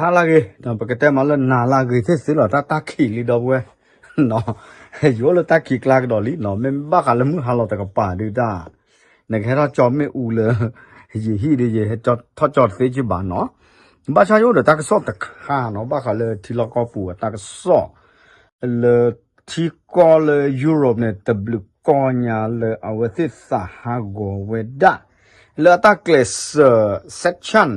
ဟါလၢအဂ့ၤ, ပကတဲမးလၢနၤလၢအဂ့ၤသ့ၣ်သ့လီၤ တၢ်တၢ်ခံးလံဒီပုၢ်ဝဲၢ်, ယအိၣ်လၢတၢ်ခံးကျါကဒီးလံနီၤ, မ့ၢ်ဘၣ်ဃးလၢမုၢ်ဟါလီၤတကပၤဒုးတၢ်, နကဟဲထီၣ်ကၠီမ့ၣ်အူလၢ ယဟံၣ်ဒီး ယဟဲထီၣ်ကၠီတသ့ကဘၣ်နီၤ, ဘၣ်ဆၣ်ယအိၣ်ဒီးတၢ်ကစီၣ်တခါနီၤ, ဘၣ်ဃးလၢထံလီၢ်ကီၢ်ပူၤအတၢ်ကစီၣ် လၢထံကီၢ်လၢ Europe န့ၣ် တဘျုးကီၢ်ညါလၢအဝဲသ့ၣ်သးဟးဂီၤဝဲဒၣ် လၢအတၢ်ကျဲးစၢး sanction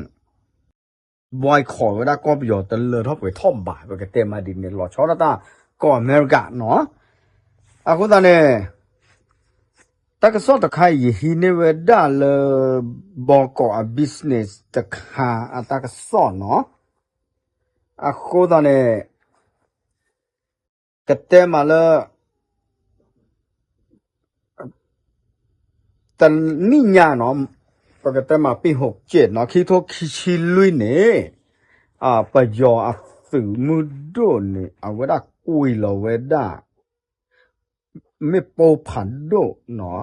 boycott ဝဲဒၣ်ကီၢ်ပယီၤတလၢထီၣ်ပှဲၤထီၣ်ဘၣ်, ပကတဲမးဒ်န့ၣ် လီၤဆီဒၣ်တၢ်ကီၢ်အမဲရကၤနီၤ, အဃိသတးန့ၣ် တၢ်ကစီၣ်တခါအံၤ ယဟံးန့ၢ်ဝဲဒၣ်လၢ ဘီကီးအ business တခါအတၢ်ကစီၣ်နီၤ, အဃိသတးန့ၣ် ကတဲမးလၢ တနံၣ်ညါနီၤ, ပကတဲမး ပ့ၢ်ဟိးက့းနီၤ, ခံထိခံဆံလွံၢ်န့ၣ် ပယီၤအသုးမုၢ်ဒိၣ်န့ၣ် အဝဲဒၣ်ကွံာ်လီၤဝဲဒၣ် မ့ၣ်ပိၢ်ဖးဒိၣ်နီၤ,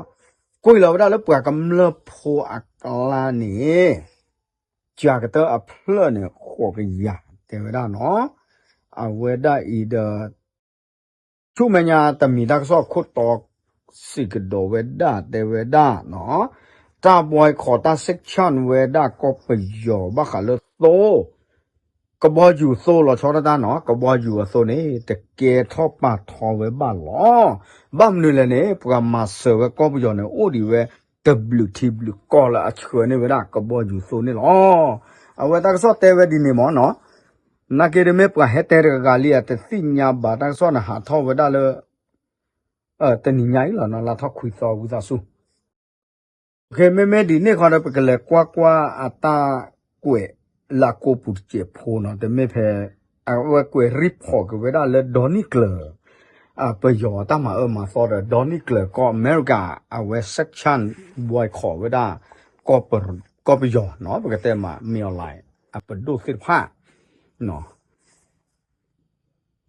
ကွံာ်လီၤဝဲဒၣ်လၢပှၤကမျၢၢ်ဖိအကျါန့ၣ် ကကတၢၢ်အဖျၢၣ်န့ၣ် ဃိးကယၤတဲဝဲဒၣ်နီၤ, အဝဲဒၣ်အံၤဒီး ဆူမဲာ်ညါတမံၤတၢ်ကစီၣ်ခိၣ်တီ စံးကဒီးဝဲဒၣ်တဲဝဲဒၣ်နီၤ, တၢ် boycott တၢ် sanction ဝဲဒၣ်ကီၢ်ပယီၤဘၣ်ဃးလၢသိ ကဘီယူၤသိလီၤဆီဒၣ်တၢ်နီၤ, ကဘီယူၤအသိန့ၣ် တကဲထီၣ်ပာ်ထီဝဲဘၣ်လီၤ. ဘၣ်မနုၤလဲၣ်န့ၣ် ပှၤမၤစၢၤဝဲကီၢ်ပယီၤန့ၣ် အိၣ်ဒံးဝဲ တဘျုးထံဘျုးကီၢ်လၢအဆှၢန့ၢ်ဝဲဒၣ်ကဘီယူၤသိန့ၣ်လီၤ. အဝဲတၢ်ကစီၣ်တဲဝဲဒ်န့ၣ်မ့ၢ်နီၤ, နာ်က့ဒီးမ့ၢ်ပှၤဟဲတဲတဂၤလံ အတသ့ၣ်ညါဘၣ် တၢ်ကစီၣ်န့ၣ်ဟးထီၣ်ဝဲဒၣ်လၢ တနံၤညါအံၤလီၤနီၤ, လါထီၣ်ခွံသီဝံသးစူၤ မ့မ့ၢ်ဒ်န့ၣ်ဃီဒီး ပကလဲၤကွၢ်ကွၢ်အတၢ်ကွဲးလၢအကိာ်ပူၤတစဲးဖိနီၤ, တမ့ၢ်ဖဲ အဝဲကွဲး report က့ၤဝဲဒၣ်လၢ ဒီနံၣ်ကျၢၤ ပယီၤအတၢ်မၤအၢမၤသီဒီး ဒီနံၣ်ကျၢၤကီၢ်အမဲရကၤ အဝဲ sanction boycott ဝဲဒၣ် ကီၢ်ပယီၤနီၤ, ပကတဲမး မင်းအောင်လှိုင် အပဒိၣ်သ့ၣ်တဖၣ်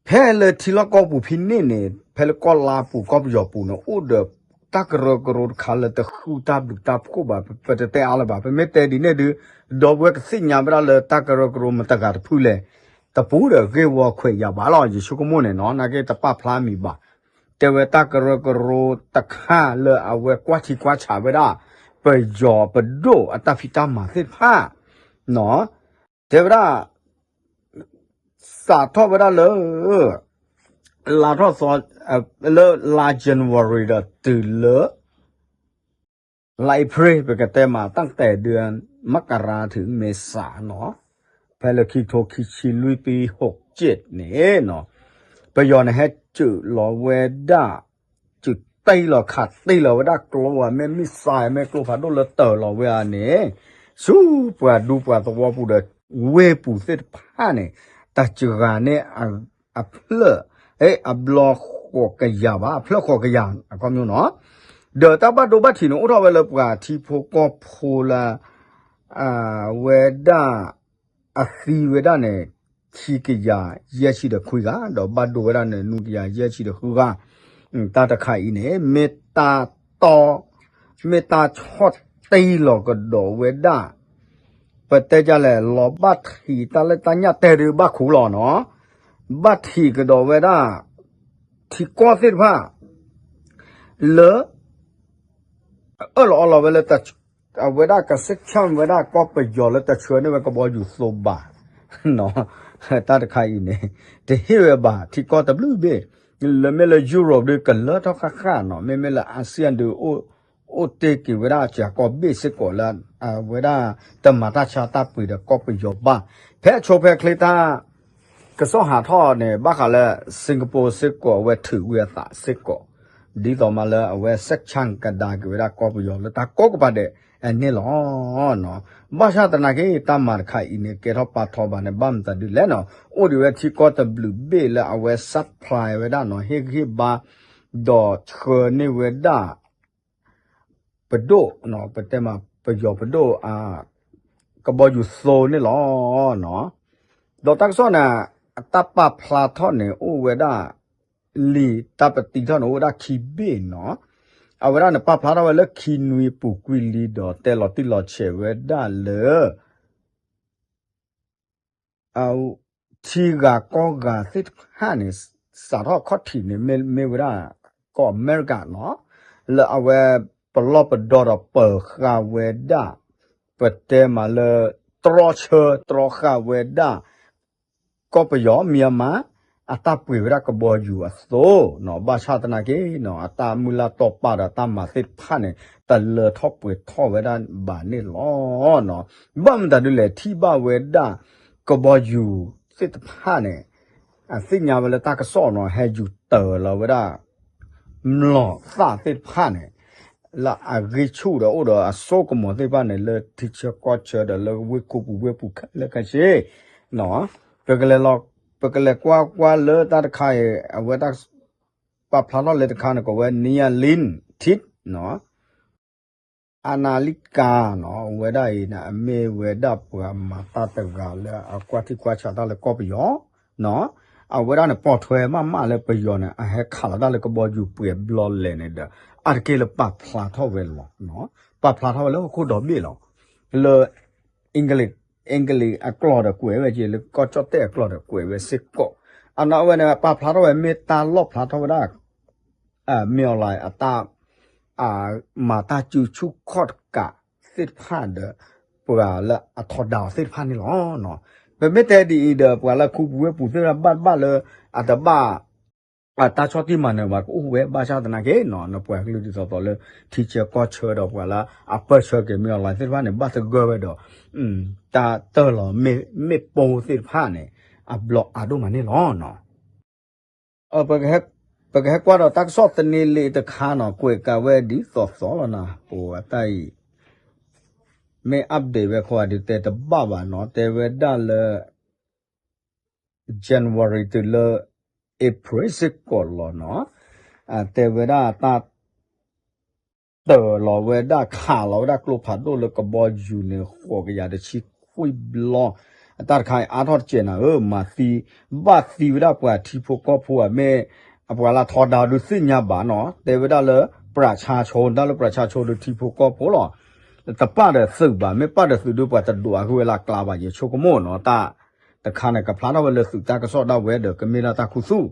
ဖဲလၢထံလီၢ်ကီၢ်ပူၤဖဲန့ၣ်န့ၣ် ဖဲလၢကီၢ်လါပူၤကီၢ်ပယီၤပူၤန့ၣ် အိၣ်ဒီးတၢ်ကရၢကရိတခါလၢတဃုတၢ်ဘျုးတၢ်ဖှိၣ်ဘၣ်, ပတတဲအါလၢၤဘၣ်, ပမ့ၢ်တဲဒ်န့ၣ်ဒုး ဒီပုၢ်ဝဲၢ်ကသ့ၣ်ညါဝဲဒၣ်လၢတၢ်ကရၢကရိမတၤတဂၤတဖုလဲၣ်, တပူၤဒီးဂ့ၢ်ဝီခွဲးယာ်ဘၣ်လီၤ, ယဆိကမိၣ်န့ၣ်နီၤ, နာ်က့တပာ်ဖျါမံၤဘၣ်, တဲဝဲတၢ်ကရၢကရိတခါလၢအဝဲကွၢ်ထံကွၢ်ဆးဝဲဒၣ် ပယီၤပဒိၣ်အတၢ်ဖံးတၢ်မၤသ့ၣ်တဖၣ် တဲဝဲဒၣ် စးထီၣ်ဝဲဒၣ်လၢ လါထီၣ်သီ လၢလါ January ဒီးတုၤလၢ လါ April ပကတဲမး ตั้งแต่เดือนมกราถึงเมษาနီၤ, ဖဲလၢခံထိခံဆံလွံၢ် ပဟိးက့းန့ၣ်နီၤ, ပယီၤန့ၣ်ဟဲစၢးလီၤဝဲဒၣ် စၢးတ့ၢ်လီၤခးတ့ၢ်လီၤဝဲဒၣ်ကျိ မ့ၢ် missile မ့ၢ်ကျိဖးဒိၣ်လၢတၢၤလီၤဝဲဧါန့ၣ် ဆူပှၤဒူပှၤသဝီပူၤဒီး ဝ့ၢ်ပူၤသ့ၣ်တဖၣ်န့ၣ် တၢ်စှၤန့ၢ် အဖျၢၣ် အဘျီဃိးကယၤဘၣ်, အဖျၢၣ်ဃိးကယၤ အခီပညီနီၤ, ဒီးတၢ်ဘၣ်ဒိဘၣ်ထံးန့ၣ် အိၣ်ထီၣ်ဝဲလၢပှၤထံဖိကီၢ်ဖိလၢ ဝဲဒၣ် အသံဝဲဒၣ်န့ၣ် ခံကယၤယဲၢ်ဆံဒီးခွံဂၤ, ဒီးဘၣ်ဒိဝဲဒၣ်န့ၣ် နွံကယၤယဲၢ်ဆံဒီးဃုဂၤ, တၢ်တခါအံၤန့ၣ် မ့ၢ်တၢ်တီ မ့ၢ်တၢ်ဆီၣ်တ့ၢ်လီၤကဒီးဝဲဒၣ် ပတဲဒ်လဲၣ် လီၤဘၣ်ထံးတၢ်လၢတၢ်ညၣ်တဲဒုးဘၣ်ခူလီၤနီၤ, ဘၣ်ထံးကဒီးဝဲဒၣ် ထံကီၢ်သ့ၣ်တဖၣ် လၢ အၢၣ်လီၤအီလီၤဝဲလၢ အဝဲဒၣ်က sanction ဝဲဒၣ်ကီၢ်ပယီၤလၢတဆှၢန့ၢ်ဝဲကဘီယူၤသိဘၣ်, တၢ်တခါအံၤန့ၣ် တဟ့ၣ်ဝဲဘၣ် ထံကီၢ်တဘျုးဘ့ၣ်, လၢမ့ၢ်လၢ Europe ဒုးကလၢထီၣ်ဃၣ်ဃၣ်နီၤ, မ့မ့ၢ်လၢ ASEAN ဒုး အိၣ်တ့ၢ်က့ၤဝဲဒၣ်စှၤကီၢ်ဘ့ၣ်စ့ၢ်ကီးလၢ အဝဲဒၣ်တမၤတၢ်ဆါတၢ်ပှ့ၤဒီးကီၢ်ပယီၤဘၣ်, ဖဲအဆိဖဲချ့တၢ် ကစီၣ်ဟးထီၣ်န့ၣ် ဘၣ်ဃးလၢ Singapore စ့ၢ်ကီး အဝဲထုးဝံၤအသးစ့ၢ်ကီး, ဒ်သိးမးလၢအဝဲ sanction ကဒါက့ၤဝဲဒၣ်ကီၢ်ပယီၤလၢတၢ်ကိးကပၤဒဲးအန့ၣ်လီၤ. ဘၣ်ဆၣ်သနာ်က့ တၢ်မၤတခါအံၤန့ၣ် ကဲထီၣ်ပာ်ထီဘၣ်န့ၣ် ဘၣ်မတၤဒုလဲၣ်နီၤ, အိၣ်ဒံးဝဲထံကီၢ်တဘျုးဘ့ၣ်လၢအဝဲ supply ဝဲဒၣ်နီၤ, ဟ့ၣ်ဂံၢ်ဟ့ၣ်ဘါ ဒီးဆှၢန့ၢ်ဝဲဒၣ် ပဒိၣ်, ပတဲမး ပယီၤပဒိၣ် ကဘီယူၤသိန့ၣ်လီၤ. ဒီးတၢ်ကစီၣ်န့ၣ် အတၢ်ပာ်ဖျါထီၣ်န့ၣ် အိၣ်ဝဲဒၣ် လံာ်တၢ်ပတံထီၣ်န့ၣ် အိၣ်ဝဲဒၣ်ခံဘ့ၣ်နီၤ, အဝဲဒၣ်န့ၣ် ပာ်ဖျါထီၣ်ဝဲလၢခံနွံပူၤကွံာ်လံဒီး တဲလီၤတံၢ်လီၤဆဲးဝဲဒၣ်လၢ ထံဂၤကီၢ်ဂၤသ့ၣ်တဖၣ်န့ၣ် စးထီၣ်ခီၣ်ထံးန့ၣ် မ့ၢ်ဝဲဒၣ် ကီၢ်အမဲရကၤနီၤ, လၢအဝဲ ပလီၢ်ပဒီဒီးပၢၤဃာ်ဝဲဒၣ် ပတဲမးလၢ တြီဆၢတြီဃာ်ဝဲဒၣ် ကီၢ်ပယီၤ မၠၣ်မၣ် အတၢ်ပှ့ၤဝဲဒၣ်ကဘီယူၤအသိးနီၤ, ဘၣ်ဆၣ်သနာ်က့နီၤ အတၢ်မုၢ်လၢ်တီၢ်ပာ်ဒီးတၢ်မၤသ့ၣ်တဖၣ်န့ၣ် တလၢထီၣ်ပှဲၤထီၣ်ဝဲဒၣ်ဘၣ်န့ၣ်လီၤ. ဘၣ်မတၤဒ်လဲၣ် ထံၣ်ဘၣ်ဝဲဒၣ် ကဘီယူၤသ့ၣ်တဖၣ်န့ၣ် အသ့ၣ်ညါဝဲလၢတၢ်ကစီၣ်နီၤ ဟဲယူၤတၢၤလီၤဝဲဒၣ် မျိာ်သၣ်သ့ၣ်တဖၣ်န့ၣ် လၢအဂ့ၢ်ဆူၣ်ဒီးအိၣ်ဒီးအစိကမီၤသ့ၣ်တဖၣ်န့ၣ် လၢထံဆၢကီၢ်ဆၢဒီးလၢဝ့ၢ်ခိပူၤဝ့ၢ်ပူၤခဲလၢာ်ခဲဆ့ ပကလဲၤကွၢ်ကွၢ်လၢတၢ်တခါအံၤ အဝဲတၢ် ပာ်ဖျါထီၣ်လၢတခါန့ၣ် ကိးဝဲ Neeya Lynn Thit နီၤ အနၣ်လံကၤနီၤ အဝဲဒၣ်အံၤန့ၣ် အမ့ၢ်ဝဲဒၣ်ပှၤမၤတၢ်တဂၤလၢအကွၢ်ထံကွၢ်ဆးတၢ်လၢကီၢ်ပယီၤနီၤ, အဝဲဒၣ်န့ၣ် ပိာ်ထွဲမးမးလၢပယီၤန့ၣ် အဟဲခးလီၤတၢ်လၢကဘီယူၤပှဲၤဘျီလဲၣ်န့ၣ်ဒီး အါတက့ၢ်လၢပာ်ဖျါထီၣ်ဝဲလီၤ. ပာ်ဖျါထီၣ်ဝဲလၢဟီၣ်ခိၣ်ဒီဘ့ၣ်လီၤ. လၢ English English အကျိာ်ဒီးကွဲးဝဲက့ၤ လၢကီၢ်ကၠီၣ်တဲၣ်အကျိာ်ဒီးကွဲးဝဲစ့ၢ်ကီး, အနီၢ်အဝဲန့ၣ် ပာ်ဖျါထီၣ်ဝဲမ့ၢ်တၢ်လီၣ်ဖျါထီၣ်ဝဲဒၣ် မ့ၢ်အီၤလၢအတၢ် မၤတၢ်စုဆူၣ်ခီၣ်တကးသ့ၣ်တဖၣ်ဒီး ပှၤလၢအထီဒါအီၤသ့ၣ်တဖၣ်န့ၣ်လီၤ. ပမ့ၢ်တဲဒ်အံၤဒီး ပှၤလၢခူပူၤဝ့ၢ်ပူၤသ့ၣ်တဖၣ်ဘၣ်တဘၣ်လၢ အတဘၣ် တၢ်ဆီၣ်တံၢ်မၤနၢၤဘၣ်ကအိၣ်ဝဲ ဘၣ်ဆၣ်သနာ်က့နီၤ နပှၤကလုာ်ဒ်သိးသိးလၢ ထံဆၢကီၢ်ဆၢဒီးပှၤလၢအပၢၢ်ဆၢက့ၤမ့ၢ်အီၤလၢသ့ၣ်တဖၣ်န့ၣ် ဘၣ်သဂၢၢ်ဝဲဒီး တၢ်တၢၢ်လီၤမ့ၣ်ပိၢ်သ့ၣ်တဖၣ်န့ၣ် အဘျီအါဒိၣ်မးန့ၣ်လီၤ. ပကဟဲကွၢ်ဒီးတၢ်ကစီၣ်သန့လံတခါနီၤ ကွဲးကးဝဲဒ်သိးသိးလီၤနီၤ ပဝဲတၢ်အံၤ မ့ၢ် update ဝဲခီဒုးတဲတဘၣ်ဘၣ်နီၤ တဲဝဲဒၣ်လၢ January တုၤလၢ April စ့ၢ်ကီးလီၤနီၤ, တဲဝဲဒၣ်တၢ် တၢၤလီၤဝဲဒၣ်ခးလီၤဝဲဒၣ်ကျိဖးဒိၣ်လၢကဘီယူၤန့ၣ် ဃိးကယၤတဆံခွံဘျီ, အတၢ်တခါအံၤအါထီၣ်တစဲးနၤဧၢ မၤသံ ဘၣ်သံဝဲဒၣ်ပှၤထံဖိကီၢ်ဖိဧါ မ့ၢ် အပှၤလၢထီဒါဒုးသ့ၣ်ညါဘၣ်နီၤ တဲဝဲဒၣ်လၢ ပြၢ်ဆါဆိ တၢ်လၢပြၢ်ဆါဆိဒုးထံဖိကီၢ်ဖိလီၤ တပာ်ဒီးသုးဘၣ် မ့ၢ်ပာ်ဒီးသုးဒုးပှၤတဒိးအဂ့ၢ်ဝဲလၢအကျါဘၣ် ယဆိကမိၣ်နီၤ တၢ်တခါန့ၣ် ကဖျါထီၣ်ဝဲလၢသုးတၢ်ကစီၣ်ဒၣ်ဝဲဒီး ကမ့ၢ်ဒၣ်တၢ်ခူသူၣ်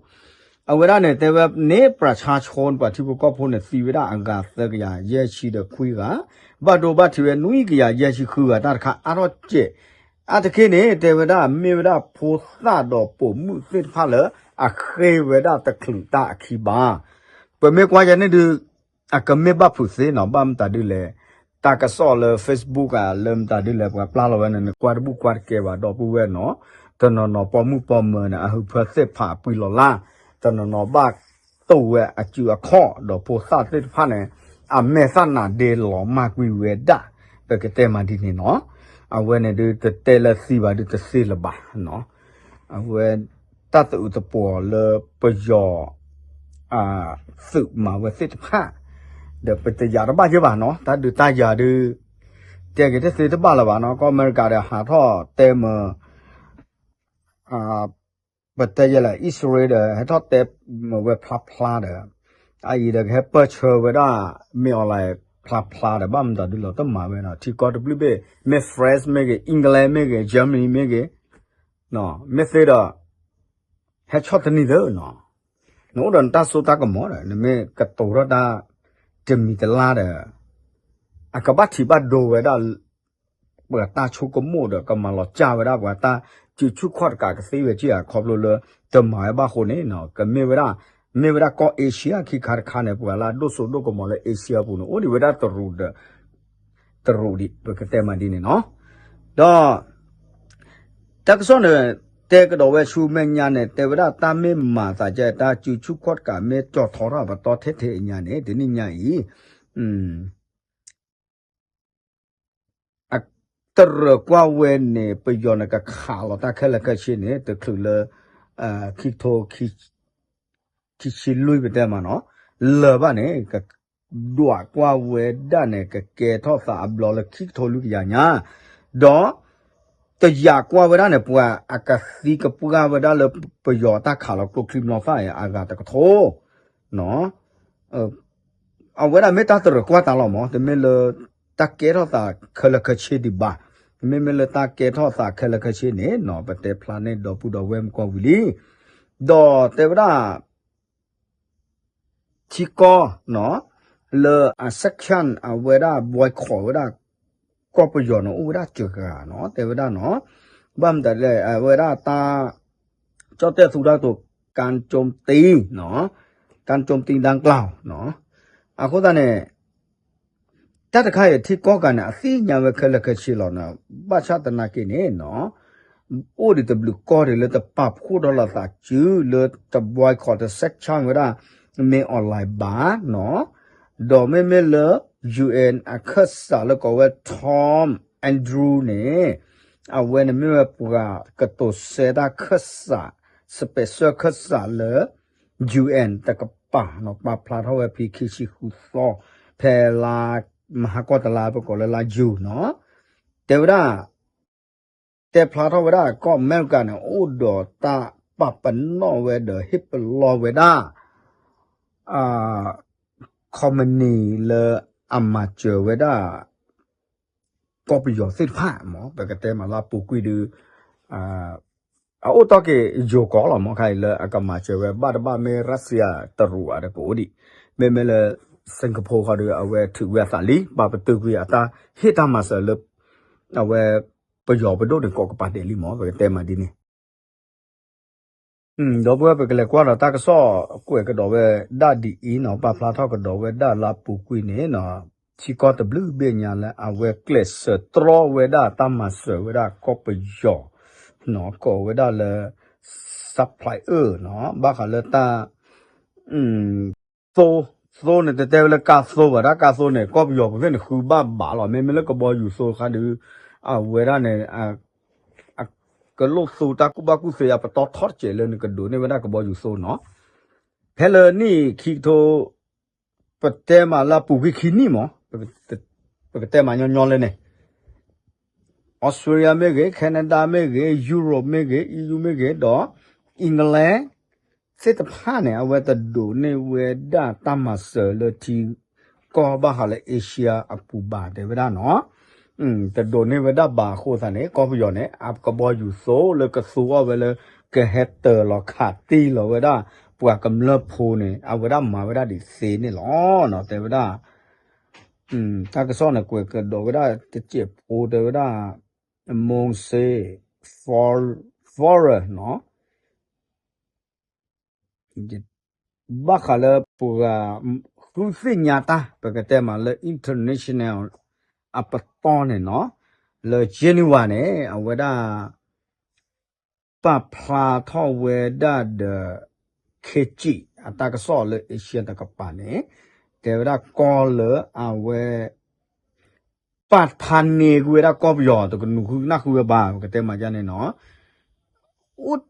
အဝဲဒၣ်န့ၣ် တဲဝဲန့ၣ် ပြၢ်ဆါဆိပှၤထံဖိကီၢ်ဖိန့ၣ် သံဝဲဒၣ်အဂၤသၢကယၤယဲၢ်ဆံဒီးခွံဂၤ, ဘၣ်ဒိဘၣ်ထံးဝဲနွံကယၤယဲၢ်ဆံဃုဂၤ တၢ်တခါအါထီၣ်စဲး အါတက့ၢ်န့ၣ် တဲဝဲဒၣ်မ့ၢ်ဝဲဒၣ်ဖိသၣ်ဒီးပိာ်မုၣ်သ့ၣ်တဖၣ်လၢ အဃ့ဝဲဒၣ်တချုးတၢ်အခံဘၣ်. ပမ့ၢ်ကွၢ်ယဲန့ၣ်ဒုး အကမ့ၢ်ဘၣ်ဖုးသ့နီၤ ဘၣ်မတၤဒုလဲၣ် တၢ်ကစီၣ်လၢ Facebook ဧါ လၢမတၤဒုလဲၣ် ပှၤပျၢ်လီၤဝဲန့ၣ် နကွၢ်တဘူၣ်ကွၢ်တကဲဘၣ် ဒီပုၢ်ဝဲၢ်နီၤ တနီၤနီၤပိာ်မုၣ်ပိာ်မၢၤန့ၣ် အဟၢဖၢသ့ၣ်ဖးပှံၤလီၤလၢ် တနီၤနီၤဘၣ်တိၢ်ဝဲအစုအခီၣ် ဒီးဖိသၣ်သ့ၣ်တဖၣ်န့ၣ် အမဲာ်သၣ်နးဒ့လီၤမၢ်ကွံာ်ဝဲဒၣ် ပကတဲမးဒ်န့ၣ်နီၤ အဝဲန့ၣ်ဒုးတတဲလၢသံဘၣ်ဒုးတသ့လၢၤဘၣ်နီၤ အဝဲ တၢ်သးအုးသပှီၤလၢပယီၤ သုးမၤဝဲသ့ၣ်တဖၣ် ဒီးပတယာ်တဘၣ်ယဲဘၣ်နီၤ တၢ်ဒုးတၢ်ယၤဒုး တဲက့ၤတသ့တဘၣ်လၢၤဘၣ်နီၤ ကီၢ်အမဲရကၤဒီးဟးထီၣ်တဲမၢ ပတဲယဲလၢ အံၣ်စရ့လးဒီး ဟဲထီၣ်တဲမၢဝဲဖျါဖျါဒီး အအံၤဒီးကဟဲပၢၢ်ဆၢဝဲဒၣ် မ့ၢ်အီၤလၢ ဖျါဖျါဒီး ဘၣ်မတၤဒုလီၤတမၤဝဲနီၤ ထံကီၢ်တဘျုးဘ့ၣ် မ့ၢ် France မ့ၢ်ဂ့ၤ England မ့ၢ်ဂ့ၤ Germany မ့ၢ်ဂ့ၤ မ့ၢ်သ့ဒီး ဟဲဆီၣ်သနံးသၢနီၤ နအိၣ်ဒီးနတၢ်စိတၢ်ကမီၤဒီး နမ့ၢ်ကတိၤထီၣ်တၢ်တမံၤတလါဒီး အကဘၣ်ထံးဘၣ်ဒိဝဲဒၣ် ပှၤတၢ်ဆိကမိၣ်ဒီး ကမၤလီၤစၢ်ဝဲဒၣ်ပှၤတၢ် စုဆူၣ်ခီၣ်တကးကသ့ဝဲက့ၢ်ဧါ ခီဖျိလၢ တမၤဝဲဘၣ်ဃိန့ၣ်နီၤ ကမ့ၢ်ဝဲဒၣ် မ့ၢ်ဝဲဒၣ်ကီၢ် Asia ခံခါတခါန့ၣ် ပှၤလၢအဒိၣ်စိဒိၣ်ကမီၤလၢ Asia အပူၤန့ၣ် အိၣ်ဒံးဝဲဒၣ်တရူးဒီး တရူးဒံး ပကတဲမးဒ်န့ၣ်နီၤ ဒီး တၢ်ကစီၣ်န့ၣ် တဲကဒီးဝဲဆူမဲာ်ညါန့ၣ် တဲဝဲဒၣ်တၢ်မ့ၢ်မၤသးကဲ တၢ်စုဆူၣ်ခီၣ်တကးမ့ၢ်ကၠီၤထီထီၣ်ပတီၢ်ထဲထဲအညါန့ၣ် တနံၣ်ညါအံၤ တရၢၢ်ကွၢ်ဝဲန့ၣ် ပယီၤန့ၣ်ကခးလီၤတၢ်ခဲလၢာ်ခဲဆ့န့ၣ် တချုးလၢ ခံကထိ ခံဆံလွံၢ်ပတဲမးနီၤ လၢၤဘၣ်န့ၣ် ကဒွးကွၢ်ဝဲဒၣ်န့ၣ် ကကဲထီၣ်သးအဘျီလၢခံကထိလွံၢ်ကယၤညါ ဒီး တယာ်ကွၢ်ဝဲဒၣ်န့ၣ် ပှၤအကသံကပှၢ်ဝဲဒၣ်လၢပယီၤတၢ်ခးလီၤကျိချံမျိာ်သၣ်အံၤ အဂၤတကထိ အဝဲဒၣ်မ့ၢ်တၢ်တရၢၢ်ကွၢ်တၢ်လီၤမး တမ့ၢ်လၢ တၢ်ကဲထီၣ်သးခဲလၢာ်ခဲဆ့ဒံးဘၣ်. မ့မ့ၢ်လၢတၢ်ကဲထီၣ်သးခဲလၢာ်ခဲဆ့န့ၣ်နီၤ ပတဲဖျါန့ၢ်ဒီပုၢ်ဒီဝဲၢ်မုၣ်ကီၢ်ဝံၤလံ. ဒီးတဲဝဲဒၣ် ထံကီၢ် လၢအ sanction အဝဲဒၣ် boycott ဝဲဒၣ် ကီၢ်ပယီၤန့ၣ် အိၣ်ဝဲဒၣ်စှၤဂၤနီၤ တဲဝဲဒၣ်နီၤ. ဘၣ်မတၤလဲၣ် အဝဲဒၣ်တၢ် ကၠီၣ်တဲၣ်သူတၢ်ကတိၤ ကၠိမတံ ကၠိမတံ ဒၣ်ကျၢ်နီၤ. အဃိသတးန့ၣ် တၢ်တခါအံၤထံကီၢ်ဂၤန့ၣ် အသ့ၣ်ညါဝဲခဲလၢာ်ခဲဆ့လီၤနီၤ. ဘၣ်ဆၣ်သနာ်က့န့ၣ်နီၤ အိၣ်ဒံးတဘျုးကီၢ်ဒံးလၢတပာ်ဖှိၣ်ဒီးလိာ်သးစု လၢတ boycott တ sanction ဝဲဒၣ် မင်းအောင်လှိုင် ဘၣ်နီၤ. ဒီးမ့မ့ၢ်လၢ ယူႇအၣ် အခၢၣ်စးလၢကိးဝဲ Tom Andrews န့ၣ် အဝဲန့ၣ်မ့ၢ်ဝဲပှၤကတိၤဆၢတၢ်ခၢၣ်စး special ခၢၣ်စးလၢ ယူႇအၣ် တကပၤနီၤ ပာ်ဖျါထီၣ်ဝဲဖဲခံဆံဃုသီ ဖဲလါ မဟါကီၢ်တလါ ပကိးလၢလါယူၤနီၤ တဲဝဲဒၣ် တဲဖျါထီၣ်ဝဲဒၣ်ကီၢ်အမဲရကၤန့ၣ် အိၣ်ဒီးတၢ်ပာ်ပနီၣ်ဝဲဒီးဟ့ၣ်ပလီၢ်ဝဲဒၣ် ခီမနံၤလၢအမၤစၢၤဝဲဒၣ် ကီၢ်ပယီၤသ့ၣ်တဖၣ်မ့ၢ် ပကတဲမးလၢအပူၤကွံာ်ဒီး အအိၣ်တီၢ်က့ၤယိၤကီးလီၤမ့ၢ်ခါအံၤလၢအကမၤစၢၤဝဲဘၣ်တဘၣ်မ့ၢ် Russia တရူးဧါဒီးကအိၣ်ဒံး မ့မ့ၢ်လၢ Singapore ဃီဒီး အဝဲထုးကွံာ်အသးလံ ပာ်ပတုာ်ကွံာ်အတၢ်ဟ့ၣ်တၢ်မၤစၢၤလၢ အဝဲပယီၤပဒိၣ်န့ၣ်ကိးကပၤဒဲးလံမ့ၢ် ပကတဲမးဒ်န့ၣ် ဒီပုၢ်ဝဲၢ် ပကလဲၤကွၢ်ဒီးတၢ်ကစီၣ်ကွဲးကဒီးဝဲဒၣ်ဒ်အံၤနီၤ ပာ်ဖျါထီၣ်ကဒီးဝဲဒၣ်လၢအပူၤကွံာ်န့ၣ်နီၤ ထံကီၢ်တဘျုးဘ့ၣ်ညါလၢအဝဲကျဲးစၢးတြီဝဲဒၣ်တၢ်မၤစၢၤဝဲဒၣ်ကီၢ်ပယီၤနီၤ ကိးဝဲဒၣ်လၢ supplier နီၤ ဘၣ်ဃးလၢတၢ် သိ သိန့ၣ် တတဲဝဲလၢကါသိဘၣ် တၢ်ကါသိန့ၣ် ကီၢ်ပယီၤပူၤသ့ၣ်န့ၣ် ဃုဘၣ်ဘၣ်လီၤ မ့မ့ၢ်လၢကဘီယူၤသိခါဒုး အဝဲဒၣ်န့ၣ် ကလိၣ်သူတၢ်ကူၣ်ဘၣ်ကူၣ်သ့အပတီၢ်ထီတစဲးလၢနကဒိးန့ၢ်ဝဲဒၣ်ကဘီယူၤသိနီၤ ဖဲလၢနံၣ်ခံကထိ ပတဲမးလၢအပူၤကွံာ်ခံနံၣ်မ့ၢ် ပကတဲမးညီညီလၢန့ၣ် Australia မ့ၢ်ဂ့ၤ Canada မ့ၢ်ဂ့ၤ Europe မ့ၢ်ဂ့ၤ EU မ့ၢ်ဂ့ၤ ဒီး England သ့ၣ်တဖၣ်န့ၣ် အဝဲတဒိးန့ၢ်ဝဲဒၣ်တၢ်မၤစၢၤလၢထံကီၢ်ဘၣ်ဃးလၢ Asia အပူၤဘၣ်တဲဝဲဒၣ်နီၤ တဒိးန့ၢ်ဝဲဒၣ်ဘၣ်အဃိသတးန့ၣ် ကီၢ်ပယီၤန့ၣ် အကဘီယူၤသိလၢကသူအီၤဝဲလၢ ကဟဲတၢၤလီၤခးတံၢ်လီၤဝဲဒၣ် ပှၤကမျၢၢ်ဖိန့ၣ် အဝဲဒၣ်မၤဝဲဒၣ်ဒ်သ့န့ၣ်လီၤ. တဲဝဲဒၣ် တၢ်ကစီၣ်န့ၣ် ကွဲးကဒီးဝဲဒၣ်တစဲးဖိတဲဝဲဒၣ် Mose Fore နီၤ ဘၣ်ဃးလၢပှၤဃုသ့ၣ်ညါတၢ် ပကတဲမးလၢ international အပတီၢ်န့ၣ်နီၤ လၢ Geneva န့ၣ် အဝဲဒၣ် ပာ်ဖျါထီၣ်ဝဲဒၣ်ဒီး ခ့စံး အတၢ်ကစီၣ်လၢ Asia တကပၤန့ၣ် တဲဝဲဒၣ်ကီၢ်လၢအဝဲ ပာ်ဖျါန့ၢ်ကွံာ်ဝဲဒၣ်ကီၢ်ပယီၤ တကနူၤဃုနၢ်ဃုဝဲဘၣ် ပကတဲမးဒ်န့ၣ်နီၤ အိၣ်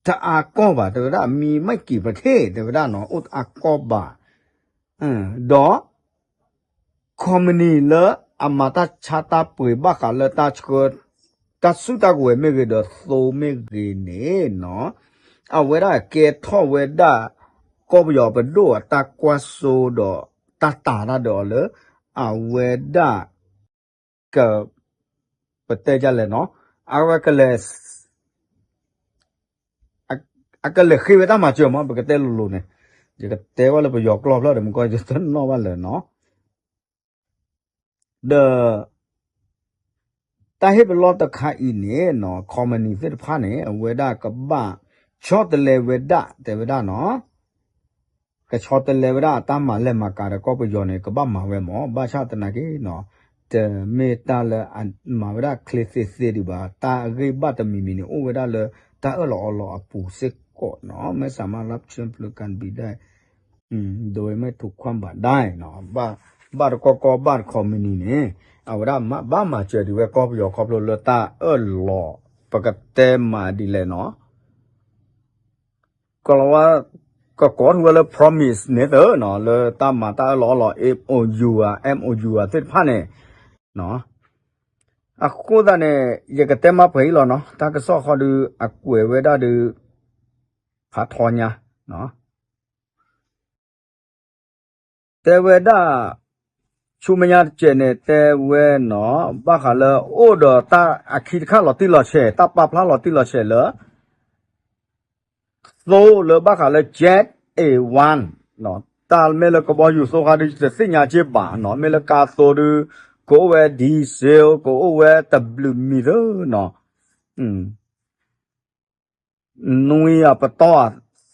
တအါကီၢ်ဘၣ် တဲဝဲဒၣ် မံၤမ့ၢ်ကံၤပထ့ၣ် တဲဝဲဒၣ်နီၤ အိၣ်တအါကီၢ်ဘၣ် ဒီး ခီမနံၤလၢအမၤတၢ်ဆါတၢ်ပှ့ၤ ဘၣ်ဃးလၢတၢ်ဆှၢ တၢ်စုတၢ်ကဝဲၤမ့ၢ်ဂ့ၤ ဒီးသိမ့ၢ်ဂ့ၤန့ၣ်နီၤ အဝဲဒၣ်ကဲထီၣ်ဝဲဒၣ် ကီၢ်ပယီၤပဒိၣ်အတၢ်ကွၢ်စိဒီးတၢ်တာ်တၢ်ဒီးအီၤလၢ အဝဲဒၣ် က ပတဲဒ်လဲၣ်နီၤ အဝဲကလဲၤ အကလဲၤဃ့ဝဲတၢ်မၤစၢၤမး ပကတဲလိၤလိၤန့ၣ် ယကတဲဝဲလၢပယီၤကျိာ်ဖျၢၣ်ဒီး မ့ၢ်ကီးယတနီၣ်ဘၣ်လၢာ်နီၤ ဒီး တၢ်ဟ့ၣ်ပလီၢ်တခါအံၤန့ၣ်နီၤ ခီမနံၤသ့ၣ်တဖၣ်န့ၣ် အဝဲဒၣ်ကဘၣ်ဆီတလဲဝဲဒၣ် တဲဝဲဒၣ်နီၤ ကဆီတလဲဝဲဒၣ်အတၢ်မၤလဲၢ်မၤကၤဒီးကီၢ်ပယီၤန့ၣ် ကဘၣ်မၤဝဲမး ဘၣ်ဆၣ်သနာ်က့နီၤ တမ့ၢ်တၢ်လၢအမၤဝဲဒၣ်ချ့သ့သ့ဒံးဘၣ် တၢ်အဂ့ၢ်ဘၣ်တမံၤမံၤန့ၣ် အိၣ်ဝဲဒၣ်လၢ တၢ်အၢၣ်လီၤအီလီၤအပူၤစ့ၢ်ကီးနီၤ မ့ၢ်စမၤလၢ ဖြိုး ပျုၤ ကၣ်ဘံဒဲး ဒိးဝဲမ့ၢ်ထူခွါဘၣ်ဒၣ်နီၤ ဘၣ်တကီကီဘၣ်တခီမနံၤန့ၣ် အဝဲဒၣ်ဘၣ်မၤစၢၤဒံးဝဲကီၢ်ပယီၤခီဖျိလၢတၢ်အၢၣ်လီၤ ပကတဲမးဒ်လဲၣ်နီၤ ကလီၤဝါ ကကိးထီၣ်ဝဲလၢ promise န့ၣ်သ့နီၤ လၢတၢ်မၤတၢ်အၢၣ်လီၤအီလီၤ MOU ဧါ MOU ဧါသ့ၣ်တဖၣ်န့ၣ် အဃိသတးန့ၣ် ယကတဲမးပှဲၤအံၤလီၤနီၤ တၢ်ကစီၣ်ဃီဒီး အကွဲးဝဲဒၣ်ဒီး ဖးထီညါ တဲဝဲဒၣ် ဆူမဲာ်ညါတစဲးန့ၣ် တဲဝဲနီၤ ဘၣ်ဃးလၢအိၣ်ဒီးတၢ်အခံတခါလီၤတံၢ်လီၤဆဲး တၢ်ပာ်ဖျါလီၤတံၢ်လီၤဆဲးလၢ သိလၢဘၣ်ဃးလၢ Jet A one တၢ်မ့ၢ်လၢကဘီယူၤသိခါဒုး တသ့ၣ်ညါက့ဘၣ်နီၤ မ့ၢ်လၢကါသိဒုး ကအိၣ်ဝဲ diesel ကအိၣ်ဝဲတဘျုးမံၤသၢနီၤ နွံအပတီၢ်ဧါ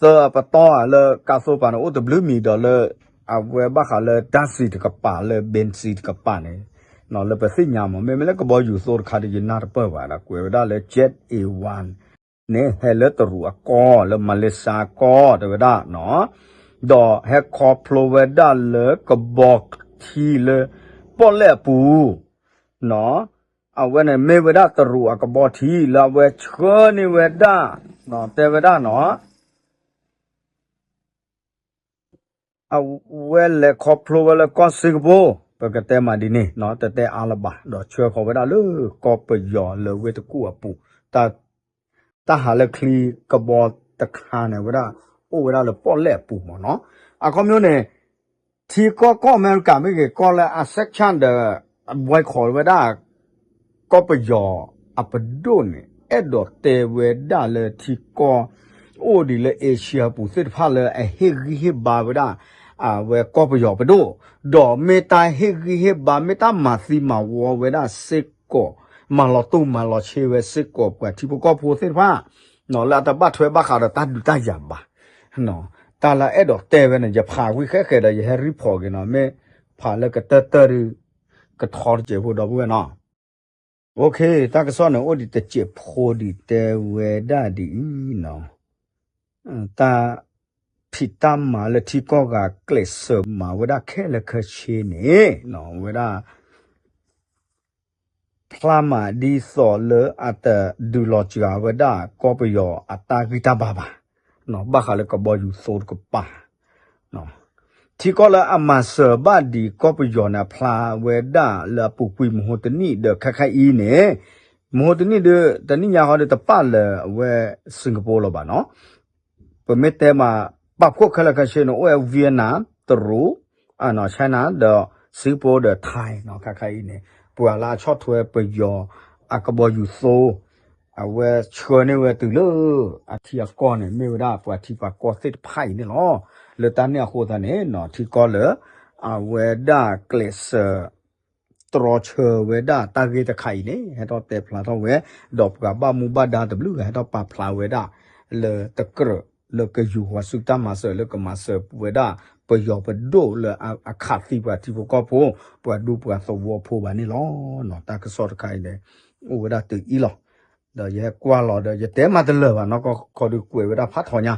သၢအပတီၢ်ဧါ လၢကါသိပၤန့ၣ် အိၣ်တဘျုးမံၤဒီးလၢ အဝဲဘၣ်ဃးလၢ ဓာတ်ဆီ တကပၤ လၢ ဘင်ၣ်စံၣ် တကပၤန့ၣ် လၢပသ့ၣ်ညါမး မ့မ့ၢ်လၢကဘီယူၤသိတခါဒီး ယနၢ်တပၢၢ်ဘၣ်ဒီး ကွဲးဝဲဒၣ်လၢ Jet A one န့ၣ် ဟဲလၢတရူးအကီၢ် လၢမၤလ့ၤၡါကီၢ် တဲဝဲဒၣ်နီၤ ဒီးဟဲခီဖျိဝဲဒၣ်လၢကဘီထံလၢ ပီၣ်လဲၣ်အပူၤ နီၤ အဝဲန့ၣ်မ့ၢ်ဝဲဒၣ်တရူးအကဘီထံလၢအဝဲဆှၢန့ၢ်ဝဲဒၣ် တဲဝဲဒၣ်နီၤ အဝဲလဲၤခီဖျိဝဲလၢကီၢ်စ့ၢ်ကီး ပကတဲမးဒ်န့ၣ်နီၤ တတဲအါလၢၤဘၣ် ဒီးဆှၢဃီၤဝဲဒၣ်လၢကီၢ်ပယီၤလၢဝ့ၢ်တကူၣ်အပူၤ တၢ်ဟးလၢချံကဘီတခါန့ၣ်ဝဲဒၣ် အိၣ်ဝဲဒၣ်လၢပီၣ်လဲၣ်အပူၤမးနီၤ အခီပညီန့ၣ် ထံကီၢ်ကီၢ်အမဲရကၤမ့ၢ်ဂ့ၤ ကီၢ်လၢအ sanction ဒီး boycott ဝဲဒၣ် ကီၢ်ပယီၤအပဒိၣ်န့ၣ် အဲၣ်ဒိးတဲဝဲဒၣ်လၢထံကီၢ် အိၣ်ဒံးလၢ Asia အပူၤသ့ၣ်တဖၣ်လၢအဟ့ၣ်ဂံၢ်ဟ့ၣ်ဘါဝဲဒၣ် အဝဲကီၢ်ပယီၤပဒိၣ် ဒီးမ့ၢ်တၢ်ဟ့ၣ်ဂံၢ်ဟ့ၣ်ဘါ မ့ၢ်တၢ်မၤသံမၤဝီဝဲဒၣ်စ့ၢ်ကီး မၤလီၤတိၢ်မၤလီၤဆ့ဝဲစ့ၢ်ကီး ပှၤထံဖိကီၢ်ဖိသ့ၣ်တဖၣ် လၢအတဘၣ်ထွဲဘၣ်ဃးဒီးတၢ်ဒုးတၢ်ယၤဘၣ် တၢ်လၢအဲၣ်ဒိးတဲဝဲန့ၣ် ယဖးဝံၤဃဲဃဲဒီး ယဟဲ report က့ၤနီၤ မ့ၢ်ဖးလၢကတၢၢ်တၢၢ်ဒုး ကထီတစဲးဖိဒီပုၢ်ဝဲၢ်နီၤ တၢ်ကစီၣ်န့ၣ် အိၣ်ဒံးတစဲးဖိဒံးတဲဝဲဒၣ်ဒ်အံၤနီၤ တၢ်ဖံးတၢ်မၤလၢထံကီၢ်ဂၤ ကျဲးစၢးမၤဝဲဒၣ်ခဲလၢာ်ခဲဆ့န့ၣ် ဝဲဒၣ် ဖျါမးဒ်သိးလၢအတဒုးလီၤစှၤဝဲဒၣ်ကီၢ်ပယီၤအတၢ်ဂံၢ်တၢ်ဘါဘၣ်, ဘၣ်ဃးလၢကဘီယူၤသိတကပၤ, ထံကီၢ်လၢအမၤစၢၤဘၣ်ဒံးကီၢ်ပယီၤန့ၣ် အဖျါဝဲဒၣ်လၢအပူၤကွံာ်မဟိတနံၣ်ဒီးခဲခါအံၤန့ၣ်, မဟိတနံၣ်ဒီး တနံၣ်ညါဃီဒီးတပာ်လၢအဝဲ Singapore လီၤဘၣ်နီၤ. ပမ့ၢ်တဲမး ပာ်ဖှိၣ်ခဲလၢာ်ခဲဆ့န့ၣ် အိၣ်ဝဲ Vietnam, တရူး, China ဒီး Singapore ဒီး Thai နီၤ ခဲခါအံၤန့ၣ် ပှၤလၢအဆီၣ်ထွဲပယီၤအကဘီယူၤသိ အဝဲဆှၢန့ၢ်ဝဲတုၤလၢအထံအကီၢ်န့ၣ် မ့ၢ်ဝဲဒၣ်ပှၤထံပှၤကီၢ်သ့ၣ်တဖၣ်အံၤန့ၣ်လီၤ. လၢတၢ်န့ၣ်အဃိသတးန့ၣ် ထံကီၢ်လၢ အဝဲဒၣ်ကျဲးစၢး တြီဆၢဝဲဒၣ်တၢ်ဂ့ၢ်တခါအံၤန့ၣ် ဟဲထီၣ်တဲဖျါထီၣ်ဝဲ, ဒီးပှၤဘၣ်မူဘၣ်ဒါတဘျုးဂၤ ဟဲထီၣ်ပာ်ဖျါဝဲဒၣ် လၢတကြၢးလၢကယူၤဃီၤဆူတၢ်မၤစၢၤလၢကမၤစၢၤဝဲဒၣ် ပယီၤပဒိၣ်လၢအခးသံပှၤထံဖိကီၢ်ဖိ ပှၤဒူပှၤသဝီဖိဘၣ်န့ၣ်လီၤ. တၢ်ကစီၣ်တခါအံၤန့ၣ် အိၣ်ဝဲဒၣ်တုၤအံၤလီၤ. ဒီးယဟဲကွၢ်လီၤဒီး ယတဲမးတလၢာ်ဘၣ်နီၤ, ခီဒုးကွဲးဝဲဒၣ်ဖးထီညါ,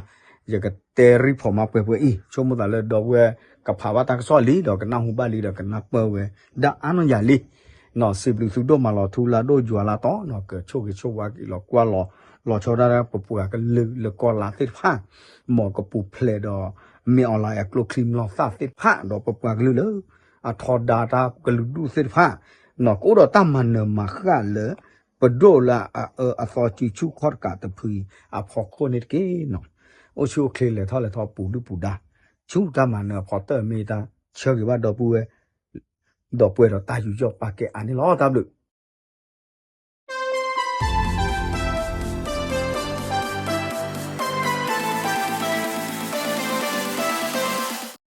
ယကတဲ report မးပှဲၤပှဲၤအံၤ, ဆိကမိၣ်သးလၢဒီပုၢ်ဝဲၢ်ကဖးဘၣ်တၢ်ကစီၣ်လံ ဒီးကနၢ်ဟူဘၣ်လံဒီးကနၢ်ပၢၢ်ဝဲဒၣ်အါနီၢ်ယၤလံ. စံးဘျုးသုဒိၣ်မးလီၤ ထူလါဒိၣ်ယွၤလါတီၤနီၤ, ကဆိၣ်ဂ့ၤဆိၣ်ဝါက့ၤလီၤကွၢ်လီၤ လီၤဆီဒၣ်တၢ်ပပှၤကလုာ်လၢကီၢ်လါသ့ၣ်တဖၣ်, မ်ကပူၤဖျဲးဒီး မ့ၢ် online အကျိချံမျိာ်သၣ်သ့ၣ်တဖၣ် ဒီးပပှၤကလုာ်လၢ အထီဒါတၢ်ကလုာ်ဒူၣ်သ့ၣ်တဖၣ် ကအိၣ်ဒီးတၢ်မၤနၢၤမၤဃၣ်လၢ ပဒိၣ်လၢအအၢအသီစုဆူၣ်ခီၣ်တကးတဖုအံၤအဖီခိၣ်န့ၣ်တက့ၢ်နီၤ. အိၣ်ဆူၣ်အိၣ်ချ့လဲၤထီၣ်လဲၤထီၣ်ပူၤဒုၣ်ပူၤဒါ ဆူတၢ်မၤနၢၤအဖီတၢၢ်မ့ၢ်တၢ်ဆၢဂ့ၤဘၣ်ဒီပုၢ်ဝဲၢ် ဒီးပှဲၤဒီးတၢ်ယူးယီၣ်ပာ်ကဲအါန့ၣ်လီၤ. တၢ်ဘျုး